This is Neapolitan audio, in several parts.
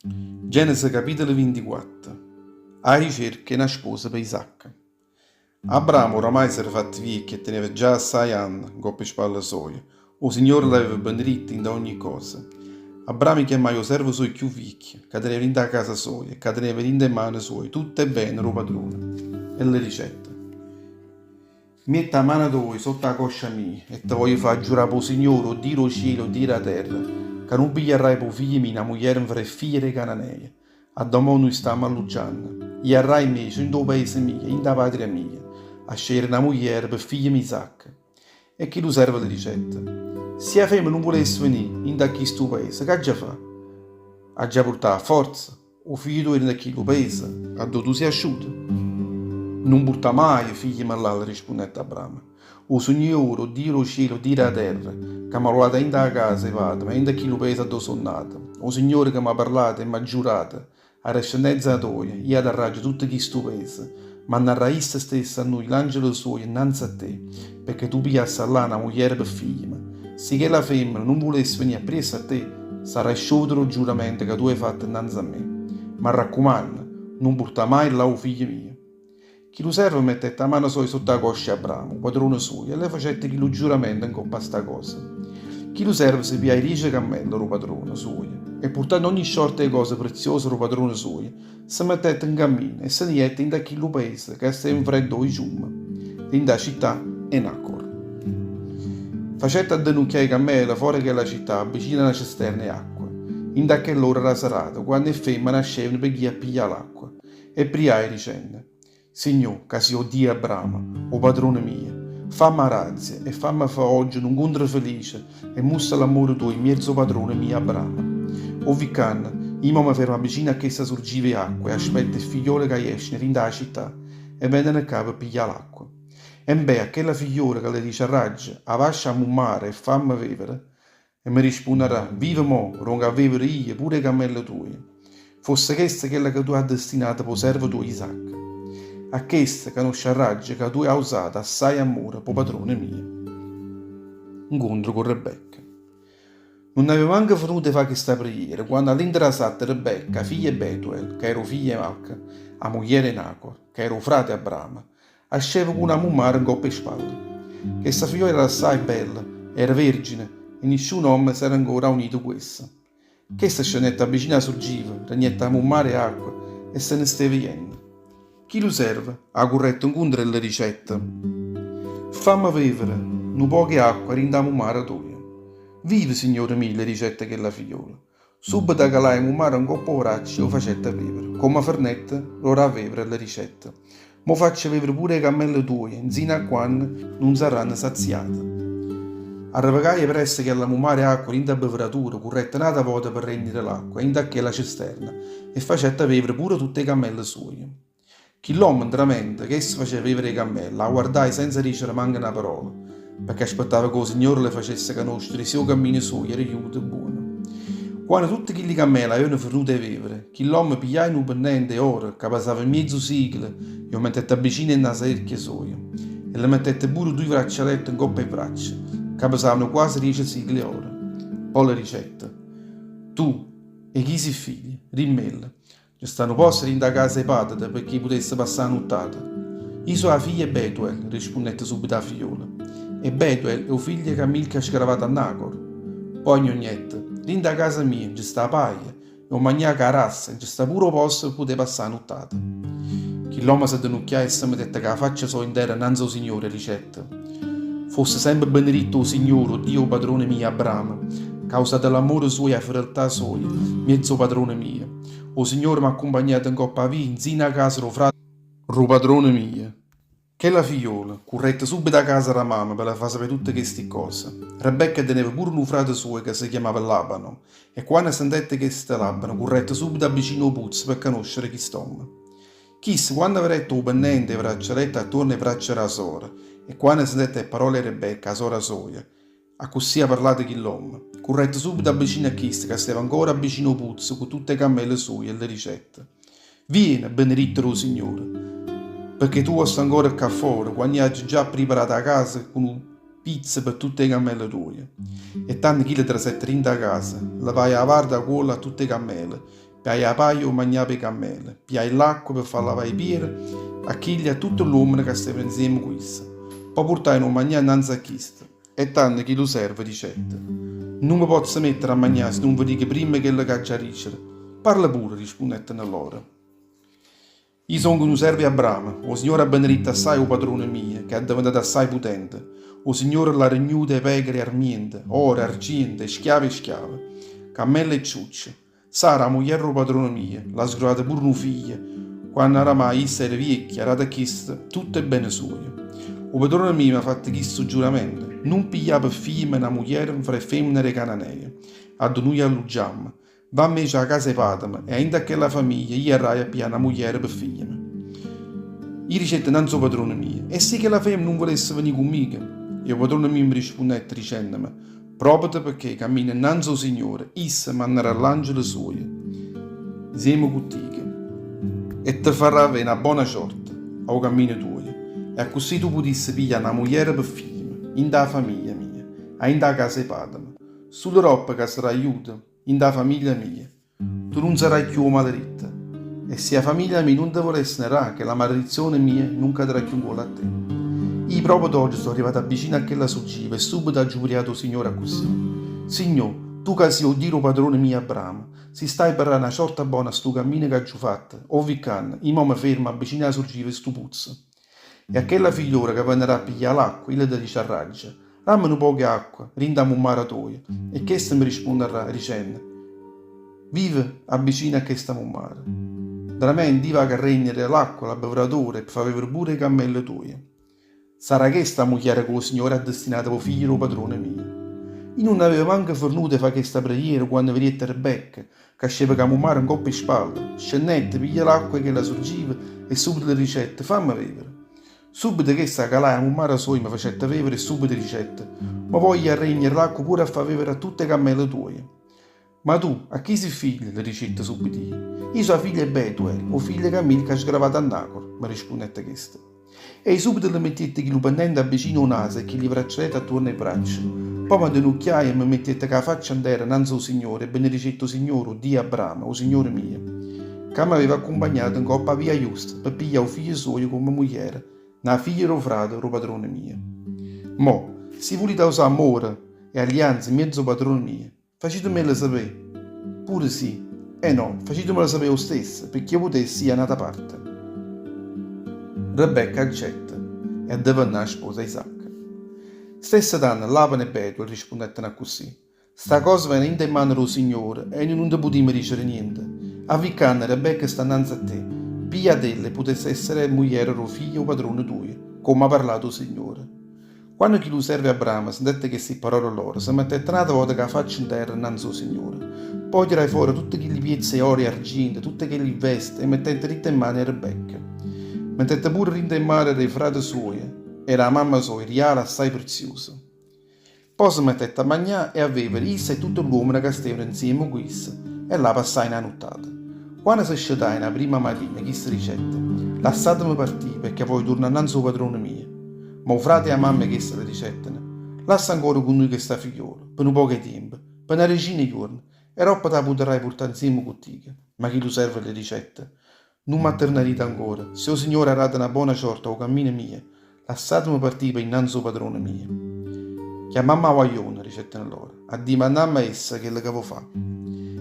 Genesi capitolo 24 'A ricerca 'e na sposa pe Isacco. Abramo oramai s'era fatto viecchio e teneva già assaje anne ncopp' 'e spalle soje. 'O Signore l'aveva beneditto 'int'a ogni cosa. Abramo chiammaje 'o servo suojo cchiù viecchio, ca teneva dint' 'a casa soja e ca teneva dint' 'e mane soje tutt' 'e bene d' 'o padrone, e le dicette, Miette 'a mana toja sott' 'a coscia mia e te voglio fa giurà p' 'o Signore, 'o Dio d' 'o cielo e 'o Dio d' 'a terra, ca nun pigliarraje p' 'o figlio mio na mugliera nfra 'e figlie d' 'e Cananeje, addò mo nuje stammo alluggianno. Iarraje invece dint' 'o paese mio, dint' 'a patria mia, a scegliere na mugliera pe figliemo Isacco. E chillu servo le dicette, Si 'a femmena nun vulesse venì dint' a chistu paese, ch'aggia fa? Aggia purtà a forza 'O figlio tuojo dint' a chillu paese addò tu si' asciuto? Nun purtà maje figliemo là, le rispunnette Abramo. O Signore, 'o Dio d' 'o cielo, 'o Dio d' 'a terra, ca m'ha luvato 'a dint' 'a casa 'e pàtemo e 'a dint' a chillu paese addò so' nato, 'o Signore ca m'ha parlato e m'ha giurato, 'A descendenza toja, io 'a darraggio tutto chistu paese, mannarrà isso stesso a nuje l'angelo suojo nnanze a te, pecché tu pigliasse 'a là na mugliera pe figliemo. Si chella femmena nun vulesse venì appriesso a te, sarrai sciuto d' 'o giuramento ca tu hai fatto nnanze a me. M'arraccumanno, nun purtà maje là 'o figlio mio. Chillu servo mettette 'a mano soja sotto 'a coscia 'e Abramo, 'o padrone suojo, e le facette chillu giuramento ncopp' a sta cosa. Chillu servo se pijaje diece cammelle d' 'o padrone suojo e, purtanno ogni sciorta 'e cose preziose d' 'o padrone suojo, se mettette ncammino e se ne jette dint' a chillu paese ca steva nfra 'e ddoje ciumme, dint' 'a città 'e Nacor. Facette addenucchià 'e cammelle fora 'e chella città, vicino a na cesterna 'e acqua, dint' a chell'ora d' 'a serata, quanno 'e ffemmene ascevano pe ghì a piglià l'acqua. E priaje dicenne, Signò, ca si' 'o Dio 'e Abramo, 'o padrone mio, famme 'a grazia e famme fa' ogge nu 'ncontro felice e mostra l'ammore tuojo 'mmiezo 'o padrone mio Abramo. O viccanno, io mo me fermo vicino a chesta surgiva 'e acqua e aspetto 'e ffigliole ca jesceno dint' 'a città e veneno ccà pe piglià l'acqua. Embè, a chella figliola ca le diciarraggio, Avascia 'a mummara e famme vevere, E me rispunnarà, Vive mo, dongo a vevere io pure 'e cammelle tuoje. Fosse chesta chella ca tu hai destinato p' 'o servo tuojo Isacco. A chesta canosciarraggio ca tu hai ausato assaje ammore p' 'o patrone mio. Ncontro cu Rebecca. Nun aveva manco fenuto 'e fa chesta preghiera, quanno all'intrasatta Rebecca, 'a figlia 'e Betuel, ca era 'o figlio 'e Malca, 'a mugliera 'e Nacor, ca era 'o frate 'e Abramo, Asceva cu na mummara ncopp' 'e spalle. Chesta figliola era assaje bella, era vergine e nisciun ommo s'era ancora aunito cu essa. Chesta scennette avvicino 'a surgiva, regnette 'a mummara 'e acqua e se ne steva jenno. Chillu servo 'a currette ncontro e le dicette, Famme vevere nu poco 'e acqua dint' 'a mummara toja. Vive, signore mio, le dicette chella figliola. Subbeto acalaje 'a mummara ncopp' 'o vraccio e 'o facette vevere. Comme fernette d' 'o dà a vevere, le dicette, Mo faccio vevere pure 'e cammelle tuoje, nzino a quanno nun sarranno saziate. Arrevecaje 'e pressa chella mummara 'e acqua dint' 'a beveratura, currette n'ata vota pe regnere l'acqua dint' a chella cisterna e facette vevere pure tutt' 'e cammelle soje. Chill'ommo, ntramente ch'essa faceva vevere 'e cammelle, 'a guardaje senza dicere manco na parola, pecché aspettava ca 'o Signore le facesse canoscere si 'o cammino suojo era juto buono. Quanno tutte chilli cammelle avevano fernuto 'e vevere, chill'ommo pigliaje nu pennente 'e oro ca pesava miezu siclo e 'o mettette vicino 'e naserchie soje, e le mettette pure duje vraccialette ncopp' 'e vraccia, ca pesavano quase diece sicli 'e oro. Po' le dicette, Tu, 'e chi si' figlio? Dimmello. Ce sta nu posto dint' 'a casa 'e pàtete pecché putesse passà 'a nuttata? Io so' 'a figlia 'e Betuel, rispunnette subito 'a figliola. E Betuel è 'o figlio ca Milca ha sgravato a Nacor. Po' agnognette, Dint' 'a casa mia nce sta 'a paglia e 'o magnà cu 'a rassa e nce sta pure 'o posto pe putè passà 'a nuttata. Chill'ommo s'addenucchiaje e se mettette cu 'a faccia soja 'nterra 'nnanze 'o Signore e dicette, Fosse sempe beneritto 'o Signore, 'o Dio 'o padrone mio Abramo, c'ha usato l'ammore suojo e 'a fedeltà soja 'mmiezzo 'o padrone mio. O Signore m'ha accumpagnato 'ncopp' 'a via 'nzino 'a casa d' 'o frate d' 'o padrone mio. Chella figliola currette subito 'a casa d' 'a mamma pe' le fa sapé tutte chesti cose. Rebecca teneva pure nu frate suojo ca se chiamava Labano, e quanno sentette chesto Labano currette subito avvicino 'o puzzo pe' canoscere chist'ommo. Chisto, quanno vedette 'o pennente e 'e vraccialette attuorno 'e vraccia d' 'a sora, e quanno sentette 'e pparole 'e Rebecca, 'a sora soja, Accussì ha parlato chill'ommo. Currette subito avvicino a chisto ca steva ancora avvicino 'o puzzo cu tutte 'e cammelle soje e le dicette, Viene, beneritto d' 'o Signore, pecché tu vuò sta ancora ccà fora, quanno io aggio già appriparato 'a casa cu nu pizzo pe tutte 'e cammelle toje. E tanno chillo trasette dint' 'a casa, levaje 'a varda 'a cuollo a tutte 'e cammelle. Pigliaje 'a paglia e 'o magnà p' 'e cammelle, pigliaje ll'acqua pe fà lavà 'e piere a chillo e a tutte ll'uommene ca stevano nzieme cu isso. Po' purtajeno 'o magnà nnanze a chisto. E tanno chillu servo dicette, Nun me pozzo mettere a magnà si nun ve dico primma chello c'aggia dicere. Parla pure, rispunnetteno lloro. I' songo nu servo 'e Abramo, 'o Signore ha beneritto assaje 'o padrone mio, ch'è addeventato assaje putente. O Signore l'ha regnuto 'e pecore e armiente, oro, argiento, 'e schiave e schiave, cammelle e ciucce. Sara, 'a mugliera d' 'o padrone mio, l'ha sgruvata pure nu figlio, quanno oramai isso era viecchio, ha dato a chisto tutt' 'e bene suoje. O padrone mio m'ha fatto chistu giuramento, Nun piglià pe figliemo na mugliera nfra 'e femmene d' 'e Cananeje, addò nuje alluggiammo, Va 'mmece 'a casa 'e pàtemo e 'a 'int'a chella famiglia iarraje a piglià na mugliera pe figliemo. I' dicette 'nnanze 'o padrone mio, E si chella femmena nun vulesse venì cu mico? E 'o padrone mio me rispunnette dicenneme, Pròpeto pecché cammine 'nnanze 'o Signore, isso mannarà l'angele suoje 'nzieme cu tico e te farrà avé na bona ciorta a 'o cammino tuojo, e accussì tu putisse piglià na mugliera pe figliemo 'int' 'a famiglia mia, 'a 'int' 'a casa 'e pàtemo. Sulo doppo ca sarrai juto 'int' 'a famiglia mia, tu nun sarai cchiù 'o maleritto. E si 'a famiglia mia nun te vulesse dà, chella maledizione mia nun cadrà cchiù 'ncuollo a te. Io proprio oggi so' arrivato vicino a chella surgiva e subito aggio priato 'o Signore accussì, Signò, tu ca si' 'o Dio d' 'o padrone mio Abramo, si stai pe' dà na ciorta bona a stu cammino c'aggio fatto, 'o vi' ccanno, io mo me fermo avvicino 'a surgiva 'e stu puzzo. E a chella figliora ca venerà a piglià l'acqua, io le diciarraggio, Damme nu poco 'e acqua dint' 'a mummara toja, e chesta me rispunnarrà, dicenno, Vive avvicino a chesta mummara. Ntramente io vaco a regnere l'acqua l'abbevratore e pe fà vevere pure 'e cammelle toje. Sarrà chesta 'a mugliera ca 'o Signore ha destinato p' 'o figlio d' 'o padrone mio. Io nun avevo manco fernuto 'e fà chesta preghiera quanno vedette Rebecca ca asceva cu 'a mummara 'ncopp' 'e spalle, scennette, piglia l'acqua 'e chella surgiva e subito le dicette, Famme vevere. Subito chesta acalaje 'a mummara soja, me facette vevere e subito dicette, Mo voglio i' a regnere l'acqua pure a fà vevere a tutt' 'e cammelle tuoje. Ma tu, a chi si' figlia? le dicette subito io. Io so' 'a figlia 'e Betuel, 'o figlio ca Milca ha sgravato a Nacor, me rispunnette chesta. E i' subito le mettette chillu pennente avvicino 'o naso e chilli vraccialette attuorno 'e braccia. Po' m'addenucchiaje e me mettette cu 'a faccia 'nterra 'nnanze 'o Signore e benedicette 'o Signore, 'o Dio 'e Abramo, 'o Signore mio, ca m'aveva accumpagnato 'ncopp' 'a via justa pe piglià 'o figlio suojo comme mugliera, na figlia d' 'o frate d' 'o padrone mio. Mo, si vulite ausà ammore e allianza 'mmiezzo 'o padrone mio, Facitemmello sapé, pure si. Eh no, facitemmello sapé 'o stesso, pecché io putesse ì a n'ata parte. Rebecca accetta e addevennà 'a sposa 'e Isacco. Stesso tanno Laban e Betuel rispunnettero accussì, Sta cosa vene 'int' 'e mmane d' 'o Signore e nuje nun te putimmo dicere niente. A vi' ccanno Rebecca sta 'nnanze a te. Pigliatella e putesse essere mugliera d' 'o figlio 'o padrone tujo, comme ha parlato 'o Signore. Quanno chillu servo 'e Abramo sentette chesti pparole lloro, se mettette n'ata vota cu 'a faccia 'nterra 'nnanze 'o Signore. Poi tiraje fora tutte chilli piezze 'e oro e argiento, tutte chelli veste, e 'e mettette dint' 'e mmane 'e Rebecca. Mettette pure dint' 'e mmane d' 'e frate suoje e d' 'a mamma soja riale assaje preziuse. Po' se mettette a magnà e a vevere isso e tutte ll'uommene ca stevano 'nzieme cu isso, e là passajeno 'a nuttata. Quanno se scetajeno 'a primma matina, chisto dicette, Lassateme partì, pecché voglio turnà 'nnanze 'o padrone mio. Ma 'o frate e 'a mamma 'e chesta le dicetteno, Lassa ancora cu nuje chesta figliola, pe nu poco 'e tiempo, pe na decina 'e juorne, e doppo t' 'a putarraje purtà 'nzieme cu tico. Ma chillu servo le dicette, Nun m'atternarite ancora, si 'o Signore ha dato na bona ciorta a 'o cammino mio, lassateme partì pe' innanze 'o padrone mio. Chiammammo 'a guagliona, dicetteno loro, addimannammo a essa chello ca vo' fa'.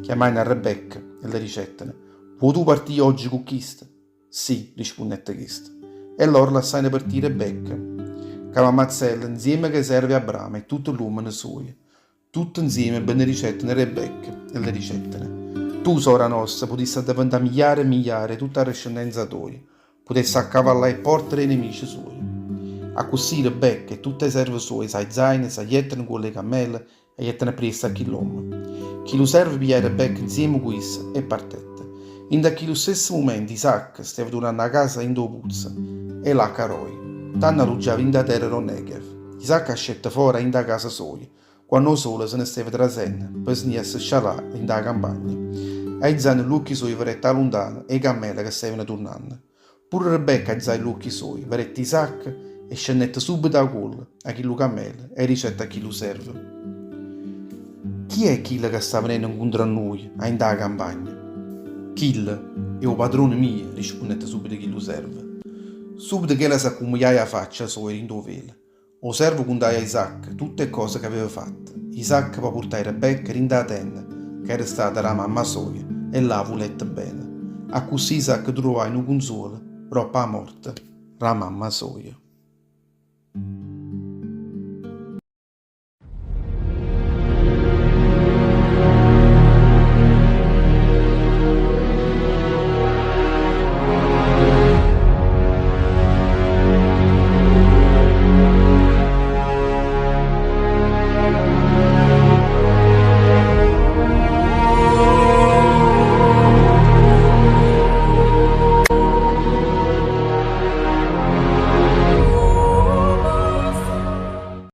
Chiammajeno a Rebecca e le dicetteno, Vuo' tu partì oggi cu chisto? Sì, rispunnette chesta. E loro lassajeno partì Rebecca, c'a mamazzella, 'nzieme cu 'e serve 'e Abramo e tutte ll'uommene suoje. Tutte 'nzieme benedicetteno Rebecca e le dicetteno, Tu, sora nosta, putisse addeventà migliare e migliare 'e tutta 'a descendenza toja, putesse accavallà 'e pporte d' 'e nemice suoje. Accussì Rebecca e tutte 'e serve soje s'aizajeno, saglietteno 'ncuollo 'e cammelle e jetteno appriesso a chill'ommo. Chillu servo pigliaje Rebecca 'nzieme cu isso e partette. Int'a chillu stesso mumento Isacco steva turnanno 'a casa 'int' 'o puzzo 'e Lacaroi, tanno alluggiava 'int' 'a terra d' 'o Negev. Isacco ascette fora 'a 'int' 'a casa soja, quanno 'o sole se ne steva trasenno pe se ne ì a se scialà dint' 'a campagna. Aizanno ll'uocchie suoje vedette 'a luntano 'e cammelle ca stevano turnanno. Pure Rebecca aizaje ll'uocchie suoje, vedette Isacco e scennette subito 'a cuollo a chillu cammello e dicette a chillu servo, Chi è chillo ca sta venenno 'ncontro a nuje 'a 'int' 'a campagna? Chillo è 'o padrone mio, rispunnette subito chillu servo. Subito chella s'accummigliaje 'a faccia soja dint' 'o velo. 'O servo cuntaje a Isacco tutt' 'e ccose ch'aveva fatto. Isacco po' purtaje Rebecca dint' 'a tenna ca era stata d' 'a mamma soja e là 'a vulette bene. Accussì Isacco truvaje nu cunzuolo doppo 'a morte d' 'a mamma soja.